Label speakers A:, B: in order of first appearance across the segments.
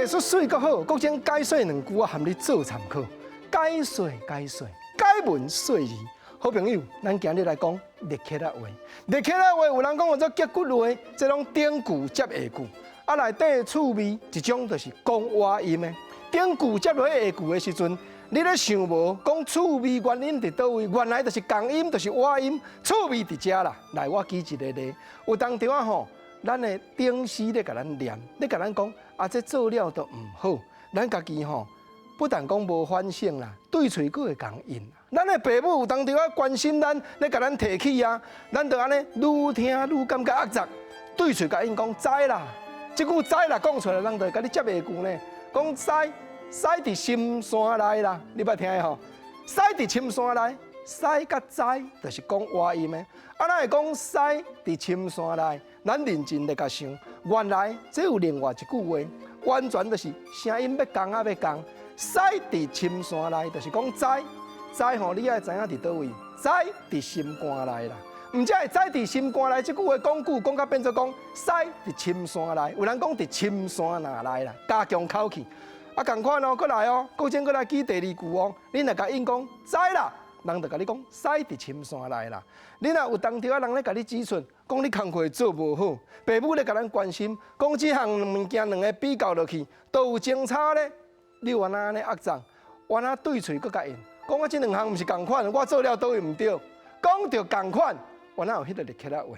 A: 術媠閣好，國政解說兩句，我含你做參考。解說解說，解文說字。好朋友，咱今日來講立刻仔話。立刻仔話有人講叫做結骨話，這攏頂句接下句。啊，內底趣味一種就是講倚音的。頂句接落去下句的時陣，你咧想無講趣味原因佇佗位？原來就是仝音，就是倚音，趣味佇遮啦。來，我舉一個例，有當時仔吼，咱的頂司咧共咱念，咧共咱講啊，這做了都毋好，咱家己吼不但講無反省啦，對喙閣會共應。咱的爸母有當時仔關心咱，咧共咱提起啊，咱就按呢愈聽愈感覺壓雜，對喙共𪜶講知啦，這句知啦講出來，人就會共你接下句呢，講屎屎佇心肝內啦，你捌聽吼？屎佇深山內，屎佮知就是講倚音的。啊，咱會講屎佇深山內，咱認真來共想，原來這有另外一句話，完全就是聲音欲仝仔欲仝。屎佇深山內，就是講知知吼，你愛知影佇佗位？知佇心肝內啦。毋才會知佇心肝內，這句話講久講甲變做講屎佇深山內，有人講佇深山內啦，加強口氣。啊，仝款哦，閣來哦，閣前閣來舉第二句哦。你若共𪜶講知啦，人就共你講屎佇深山內啦。你若有當時仔人咧共你指出，講你工課做無好，爸母咧共咱關心，講這項物件兩个比較落去，都有相差咧。你有按怎按呢壓脹，按怎對喙閣共應？講啊，這兩項毋是仝款，我做了佗位毋對。講著仝款，原來有彼个立刻仔話，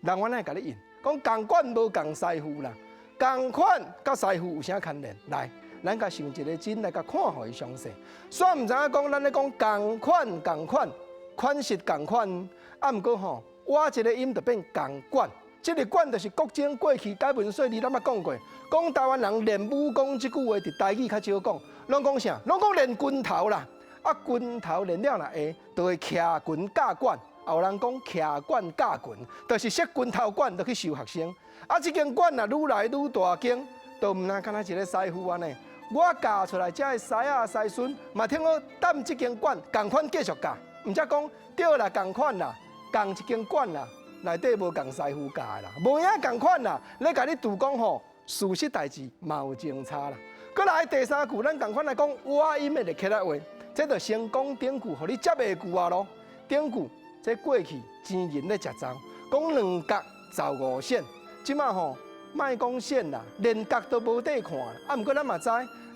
A: 人原來會共你應？講仝款無仝師傅啦，仝款佮師傅有啥牽連？來，咱共想一个真來共看予伊詳細。雖然毋知影講，咱咧講仝款仝款，款式仝款，啊，毋過吼，倚一个音就變仝管。這个管就是國政過去解文說字，咱捌講過，講台灣人練武功這句話，佇台語較少講，攏講啥？攏講練拳頭啦。啊，拳頭練了若會，就會徛拳教管。有人講徛管教拳，就是設拳頭館，就去收學生。啊，這間館若愈來愈大間，都毋若敢若一个師傅按呢。我教出來這个師仔師孫，嘛聽講踮這間館仝款繼續教，毋才講對啦，仝款啦，仝一間館啦，內底無仝師傅教的啦，無影仝款啦。咧共你拄講吼，事實代誌嘛有相差啦。閣來第三句，咱仝款來講倚音的立刻仔話，這就先講頂句，予你接下句啊囉。頂句這過去錢銀咧食走，講兩角十五仙，這馬吼莫講仙啦，連角都無得看。啊，毋過咱嘛知，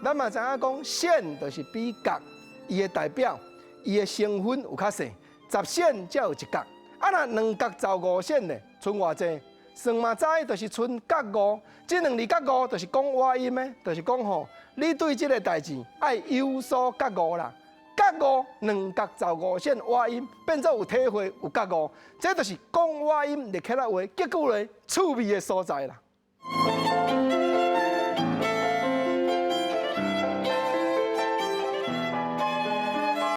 A: 咱嘛知影講仙就是比角，伊的代表，伊的成分有較細，10仙才有一角。啊，若兩角十五仙咧，賰偌濟？算嘛知，就是賰角五。這兩字角五就是講倚音的，就是講吼，你對這个代誌愛有所覺悟啦。覺悟兩角十五仙倚音，變做有體會有覺悟，這就是講倚音立起來話，結句咧趣味的所在啦。